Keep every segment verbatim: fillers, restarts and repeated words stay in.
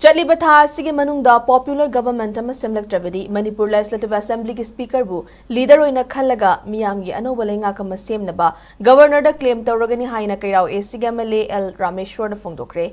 ꯆꯠꯂꯤꯕ ꯊꯥ ꯑꯁꯤꯒꯤ ꯃꯅꯨꯡꯗ popular government ꯑꯃ ꯁꯦꯝꯂꯛꯇ꯭ꯔꯕꯗꯤ ꯃꯅꯤꯄꯨꯔ Legislative Assemblyꯒꯤ Speakerꯕꯨ leader ꯑꯣꯏꯅ ꯈꯜꯂꯒ ꯃꯤꯌꯥꯝꯒꯤ ꯑꯅꯧꯕ ꯂꯩꯉꯥꯛ ꯑꯃ ꯁꯦꯝꯅꯕ Governorꯗ claim ꯇꯧꯔꯒꯅꯤ ꯍꯥꯏꯅ ꯀꯩꯔꯥꯎ ACꯒꯤ MLA L ꯔꯥꯃꯦꯁ꯭ꯋꯔꯅ ꯐꯣꯡꯗꯣꯛꯈ꯭ꯔꯦ꯫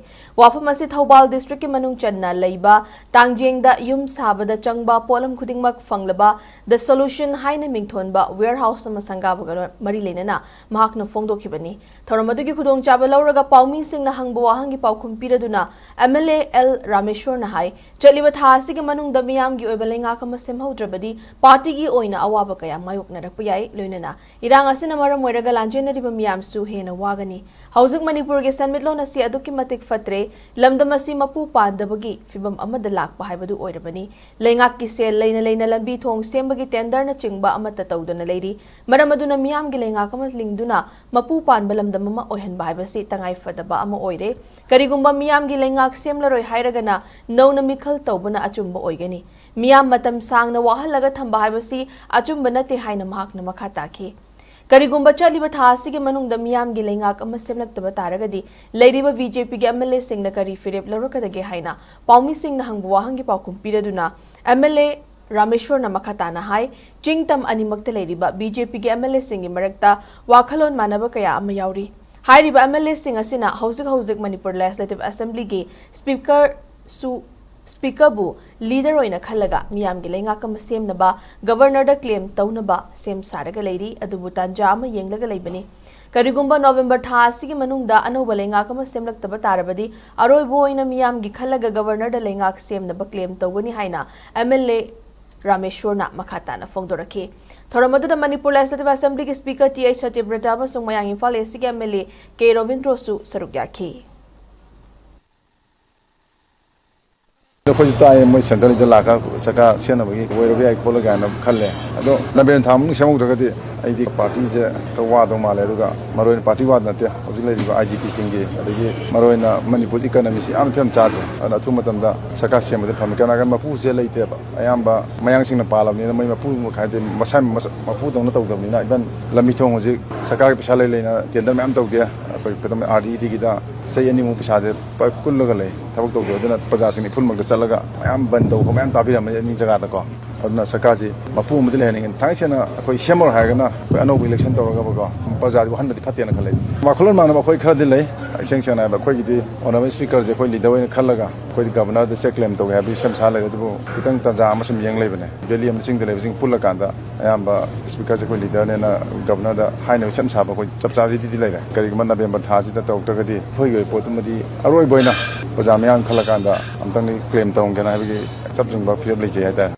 ꯋꯥꯐꯝ ꯑꯁꯤ ꯊꯧꯕꯥꯜ districtꯀꯤ ꯃꯅꯨꯡ ꯆꯟꯅ ꯂꯩꯕ ꯇꯥꯡꯖꯦꯡꯗ ꯌꯨꯝ ꯁꯥꯕꯗ ꯆꯪꯕ ꯄꯣꯠꯂꯝ ꯈꯨꯗꯤꯡꯃꯛ ꯐꯪꯂꯕ The Solution ꯍꯥꯏꯅ ꯃꯤꯡꯊꯣꯟꯕ warehouse ꯑꯃ ꯁꯪꯒꯥꯕꯒ ꯃꯔꯤ ꯂꯩꯅꯅ ꯃꯍꯥꯛꯅ ꯐꯣꯡꯗꯣꯛꯈꯤꯕꯅꯤ꯫ ꯊꯧꯔꯝ ꯑꯗꯨꯒꯤ ꯈꯨꯗꯣꯡꯆꯥꯕ ꯂꯧꯔꯒ ꯄꯥꯎꯃꯤꯁꯤꯡꯅ ꯍꯪꯕ ꯋꯥꯍꯪꯒꯤ ꯄꯥꯎꯈꯨꯝ ꯄꯤꯔꯗꯨꯅ MLA L ꯔꯥꯃꯦꯁ꯭ꯋꯔꯅ ꯍꯥꯏ, ꯆꯠꯂꯤꯕ ꯊꯥ ꯑꯁꯤꯒꯤ ꯃꯅꯨꯡꯗ ꯃꯤꯌꯥꯝꯒꯤ ꯑꯣꯏꯕ ꯂꯩꯉꯥꯛ ꯑꯃ ꯁꯦꯝꯍꯧꯗ꯭ꯔꯕꯗꯤ partyꯒꯤ ꯑꯣꯏꯅ ꯑꯋꯥꯕ ꯀꯌꯥ ꯃꯥꯌꯣꯛꯅꯔꯛꯄ ꯌꯥꯏ, ꯂꯣꯏꯅꯅ ꯏꯔꯥꯡ ꯑꯁꯤꯅ ꯃꯔꯝ ꯑꯣꯏꯔꯒ ꯂꯥꯟꯖꯦꯟꯅꯔꯤꯕ ꯃꯤꯌꯥꯝꯁꯨ ꯍꯦꯟꯅ ꯋꯥꯒꯅꯤ꯫ ꯍꯧꯖꯤꯛ ꯃꯅꯤꯄꯨꯔꯒꯤ ꯁꯦꯟꯃꯤꯠꯂꯣꯟ ꯑꯁꯤ ꯑꯗꯨꯛꯀꯤ ꯃꯇꯤꯛ ꯐꯠꯇ꯭ꯔꯦ, ꯂꯝꯗꯝ ꯑꯁꯤ ꯃꯄꯨ ꯄꯥꯟꯗꯕꯒꯤ ꯐꯤꯚꯝ ꯑꯃꯗ ꯂꯥꯛꯄ ꯍꯥꯏꯕꯗꯨ ꯑꯣꯏꯔꯕꯅꯤ꯫ ꯂꯩꯉꯥꯛꯀꯤ ꯁꯦꯜ ꯂꯩꯅ ꯂꯩꯅ ꯂꯝꯕꯤ ꯊꯣꯡ ꯁꯦꯝꯕꯒꯤ tenderꯅꯆꯤꯡꯕ ꯑꯃꯠꯇ ꯇꯧꯗꯅ ꯂꯩꯔꯤ꯫ ꯃꯔꯝ ꯑꯗꯨꯅ ꯃꯤꯌꯥꯝꯒꯤ ꯂꯩꯉꯥꯛ ꯑꯃ ꯂꯤꯡꯗꯨꯅ ꯃꯄꯨ ꯄꯥꯟꯕ ꯂꯝꯗꯝ ꯑꯃ ꯑꯣꯏꯍꯟꯕ ꯍꯥꯏꯕꯁꯤ ꯇꯉꯥꯏ ꯐꯗꯕ ꯑꯃ ꯑꯣꯏꯔꯦ꯫ ꯀꯔꯤꯒꯨꯝꯕ ꯃꯤꯌꯥꯝꯒꯤ ꯂꯩꯉꯥꯛ ꯁꯦꯝꯂꯔꯣꯏ ꯍꯥꯏꯔꯒꯅ ꯅꯧꯅ ꯃꯤꯈꯜ ꯇꯧꯕꯅ ꯑꯆꯨꯝꯕ ꯑꯣꯏꯒꯅꯤ꯫ ꯃꯤꯌꯥꯝ ꯃꯇꯝ ꯁꯥꯡꯅ ꯋꯥꯍꯜꯂꯒ ꯊꯝꯕ ꯍꯥꯏꯕꯁꯤ ꯑꯆꯨꯝꯕ ꯅꯠꯇꯦ ꯍꯥꯏꯅ ꯃꯍꯥꯛꯅ ꯃꯈꯥ ꯇꯥꯈꯤ꯫ ꯀꯔꯤꯒꯨꯝꯕ ꯆꯠꯂꯤꯕ ꯊꯥ ꯑꯁꯤꯒꯤ ꯃꯅꯨꯡꯗ ꯃꯤꯌꯥꯝꯒꯤ ꯂꯩꯉꯥꯛ ꯑꯃ ꯁꯦꯝꯂꯛꯇꯕ ꯇꯥꯔꯒꯗꯤ ꯂꯩꯔꯤꯕ BJPꯒꯤ MLAꯁꯤꯡꯅ ꯀꯔꯤ ꯐꯤꯔꯦꯞ ꯂꯧꯔꯛꯀꯗꯒꯦ ꯍꯥꯏꯅ ꯄꯥꯎꯃꯤꯁꯤꯡꯅ ꯍꯪꯕ ꯋꯥꯍꯪꯒꯤ ꯄꯥꯎꯈꯨꯝ ꯄꯤꯔꯗꯨꯅ MLA ꯔꯥꯃꯦꯁ꯭ꯋꯔꯅ ꯃꯈꯥ ꯇꯥꯅ ꯍꯥꯏ, ꯆꯤꯡ ꯇꯝ ꯑꯅꯤꯃꯛꯇ ꯂꯩꯔꯤꯕ BJPꯒꯤ MLAꯁꯤꯡꯒꯤ ꯃꯔꯛꯇ ꯋꯥꯈꯜꯂꯣꯟ ꯃꯥꯟꯅꯕ ꯀꯌꯥ ꯑꯃ ꯌꯥꯎꯔꯤ꯫ ꯍꯥꯏꯔꯤꯕ MLAꯁꯤꯡ ꯑꯁꯤꯅ ꯍꯧꯖꯤꯛ ꯍꯧꯖꯤꯛ ꯃꯅꯤꯄꯨꯔ Legislative Assemblyꯒꯤ Speakerꯁꯨ, Speakerꯕꯨ leader ꯑꯣꯏꯅ ꯈꯜꯂꯒ ꯃꯤꯌꯥꯝꯒꯤ ꯂꯩꯉꯥꯛ ꯑꯃ ꯁꯦꯝꯅꯕ Governorꯗ claim ꯇꯧꯅꯕ ꯁꯦꯝ ꯁꯥꯔꯒ ꯂꯩꯔꯤ, ꯑꯗꯨꯕꯨ ꯇꯥꯟꯖꯥ ꯑꯃ ꯌꯦꯡꯂꯒ ꯂꯩꯕꯅꯤ꯫ ꯀꯔꯤꯒꯨꯝꯕ November ꯊꯥ ꯑꯁꯤꯒꯤ ꯃꯅꯨꯡꯗ ꯑꯅꯧꯕ ꯂꯩꯉꯥꯛ ꯑꯃ ꯁꯦꯝꯂꯛꯇꯕ ꯇꯥꯔꯕꯗꯤ ꯑꯔꯣꯏꯕ ꯑꯣꯏꯅ ꯃꯤꯌꯥꯝꯒꯤ ꯈꯜꯂꯒ Governorꯗ ꯂꯩꯉꯥꯛ ꯁꯦꯝꯅꯕ claim ꯇꯧꯒꯅꯤ ꯍꯥꯏꯅ MLA ꯔꯥꯃꯦꯁ꯭ꯋꯔꯅ ꯃꯈꯥ ꯇꯥꯅ ꯐꯣꯡꯗꯣꯔꯛꯈꯤ꯫ ꯊꯧꯔꯝ ꯑꯗꯨꯗ Manipur Legislative Assemblyꯒꯤ Speaker T I ꯁꯇ꯭ꯌꯕ꯭ꯔꯇ ꯑꯃꯁꯨꯡ ꯃꯌꯥꯡ ꯏꯝꯐꯥꯜ ACꯒꯤ MLA K ꯔꯣꯕꯤꯟꯗ꯭ꯔꯣꯁꯨ ꯁꯔꯨꯛ ꯌꯥꯈꯤ꯫ ꯑꯩꯈꯣꯏꯁꯨ ꯇꯥꯏꯌꯦ, ꯃꯣꯏ centreꯗ ꯂꯥꯛꯑꯒ ꯁꯔꯀꯥꯔ ꯁꯦꯝꯅꯕꯒꯤ ꯑꯣꯏꯔꯕ ꯌꯥꯏ ꯈꯣꯠꯂꯒ ꯍꯥꯏꯅ ꯈꯜꯂꯦ꯫ ꯑꯗꯣ November ꯊꯥ ꯃꯅꯨꯡ ꯁꯦꯝꯍꯧꯗ꯭ꯔꯒꯗꯤ ꯑꯩꯗꯤ partyꯁꯦ ꯈꯔ ꯋꯥꯗꯧ ꯃꯥꯜꯂꯦ꯫ ꯑꯗꯨꯒ ꯃꯔꯨ ꯑꯣꯏꯅ party ꯋꯥꯗ ꯅꯠꯇꯦ, ꯍꯧꯖꯤꯛ ꯂꯩꯔꯤꯕ IDPꯁꯤꯡꯒꯤ, ꯑꯗꯒꯤ ꯃꯔꯨ ꯑꯣꯏꯅ ꯃꯅꯤꯄꯨꯔ economyꯁꯤ ꯌꯥꯝꯅ ꯐꯤꯕꯝ ꯆꯥꯗ꯭ꯔꯦ꯫ ꯑꯗꯨꯅ ꯑꯊꯨꯕ ꯃꯇꯝꯗ ꯁꯔꯀꯥꯔ ꯁꯦꯝꯕꯗ ꯐꯝꯃꯤ꯫ ꯀꯅꯥꯒꯨꯝꯕ ꯃꯄꯨꯁꯦ ꯂꯩꯇ꯭ꯔꯦꯕ, ꯑꯌꯥꯝꯕ ꯃꯌꯥꯡꯁꯤꯡꯅ ꯄꯥꯜꯂꯕꯅꯤꯅ ꯃꯣꯏ ꯃꯄꯨ ꯍꯥꯏꯗꯤ ꯃꯁꯥ ꯃꯁꯥ ꯃꯄꯨꯗꯧꯅ ꯇꯧꯗꯕꯅꯤꯅ, even ꯂꯝꯕꯤ ꯊꯣꯡ ꯍꯧꯖꯤꯛ ꯁꯔꯀꯥꯔꯒꯤ ꯄꯩꯁꯥ ꯂꯩ ꯂꯩꯅ tender ꯃꯌꯥꯝ ꯇꯧꯗꯦ꯫ ꯑꯩꯈꯣꯏ ꯀꯩꯗꯧ-, RDEDꯒꯤꯗ ꯆꯍꯤ ꯑꯅꯤꯃꯨꯛ ꯄꯩꯁꯥꯁꯦ ꯄ-, ꯀꯨꯜꯂꯒ ꯂꯩ, ꯊꯕꯛ ꯇꯧꯗꯦ꯫ ꯑꯗꯨꯅ ꯄ꯭ꯔꯖꯥꯁꯤꯡꯅ ꯏꯐꯨꯜꯃꯛꯇ ꯆꯠꯂꯒ ꯃꯌꯥꯝ ꯕꯟ ꯇꯧꯕ ꯃꯌꯥꯝ ꯇꯥꯕꯤꯔꯝꯃꯅꯤ ꯑꯅꯤ ꯖꯒꯥꯗꯀꯣ꯫ ꯑꯗꯨꯅ ꯁꯔꯀꯥꯔꯁꯤ ꯃꯄꯨ ꯑꯃꯗꯤ ꯂꯩꯍꯟꯅꯤꯡꯉꯤ꯫ ꯊꯥꯡꯉꯩ ꯁꯦꯡꯅ ꯑꯩꯈꯣꯏ ꯁꯦꯝꯃꯔꯣꯏ ꯍꯥꯏꯔꯒꯅ ꯑꯩꯈꯣꯏ ꯑꯅꯧꯕ ꯏꯂꯦꯛꯁꯟ ꯇꯧꯔꯒꯕꯀꯣ, ꯄ꯭ꯔꯖꯥꯗꯤ ꯋꯥꯍꯟꯕꯗꯤ ꯐꯠꯇꯦꯅ ꯈꯜꯂꯦ꯫ ꯋꯥꯈꯜꯂꯣꯟ ꯃꯥꯟꯅꯕ ꯑꯩꯈꯣꯏ ꯈꯔꯗꯤ ꯂꯩ꯫ ꯏꯁꯦꯡ ꯁꯦꯡꯅ ꯍꯥꯏꯕꯗ ꯑꯩꯈꯣꯏꯒꯤꯗꯤ ꯑꯣꯅꯔꯦꯕꯜ ꯁ꯭ꯄꯤꯀꯔꯁꯦ ꯑꯩꯈꯣꯏ ꯂꯤꯗꯔ ꯑꯣꯏꯅ ꯈꯜꯂꯒ ꯑꯩꯈꯣꯏꯗꯤ ꯒꯕꯔꯅꯔꯗ ꯆꯦꯛ ꯀ꯭ꯂꯦꯝ ꯇꯧꯒꯦ ꯍꯥꯏꯕꯒꯤ ꯁꯦꯝ ꯁꯥ ꯂꯩꯔꯦ꯫ ꯑꯗꯨꯕꯨ ꯈꯤꯇꯪ ꯇꯥꯟꯖꯥ ꯑꯃ ꯁꯨꯝ ꯌꯦꯡ ꯂꯩꯕꯅꯦ꯫ ꯚꯦꯂꯤ ꯑꯃꯗ ꯆꯤꯡꯗ ꯂꯩꯕꯁꯤꯡ ꯄꯨꯜꯂꯀꯥꯟꯗ ꯑꯌꯥꯝꯕ ꯁ꯭ꯄꯤꯀꯔꯁꯦ ꯑꯩꯈꯣꯏ ꯂꯤꯗꯔꯅꯦꯅ ꯒꯕꯔꯅꯔꯗ ꯍꯥꯏꯅꯕ ꯁꯦꯝ ꯁꯥꯕ ꯑꯩꯈꯣꯏ ꯆꯞ ꯆꯥꯕꯤꯗꯤ ꯂꯩꯔꯦ꯫ ꯀꯔꯤꯒꯨꯝꯕ ꯅꯕꯦꯝꯕꯔ ꯊꯥꯁꯤꯗ ꯇꯧꯔꯛꯇ꯭ꯔꯒꯗꯤ ꯑꯩꯈꯣꯏꯒꯤ ꯑꯣꯏꯕ ꯄꯣꯠꯇꯨꯃꯗꯤ ꯑꯔꯣꯏꯕ ꯑꯣꯏꯅ ꯄ꯭ꯔꯖꯥ ꯃꯤꯌꯥꯝ ꯈꯜꯂꯀꯥꯟꯗ ꯑꯝꯇꯪꯗꯤ ꯀ꯭ꯂꯦꯝ ꯇꯧꯔꯝꯒꯦꯅ ꯍꯥꯏꯕꯒꯤ ꯆꯞ ꯆꯨꯝꯕ ꯐꯤꯔꯦꯞ ꯂꯩꯖꯩ ꯍꯥꯏꯇꯥꯔꯦ꯫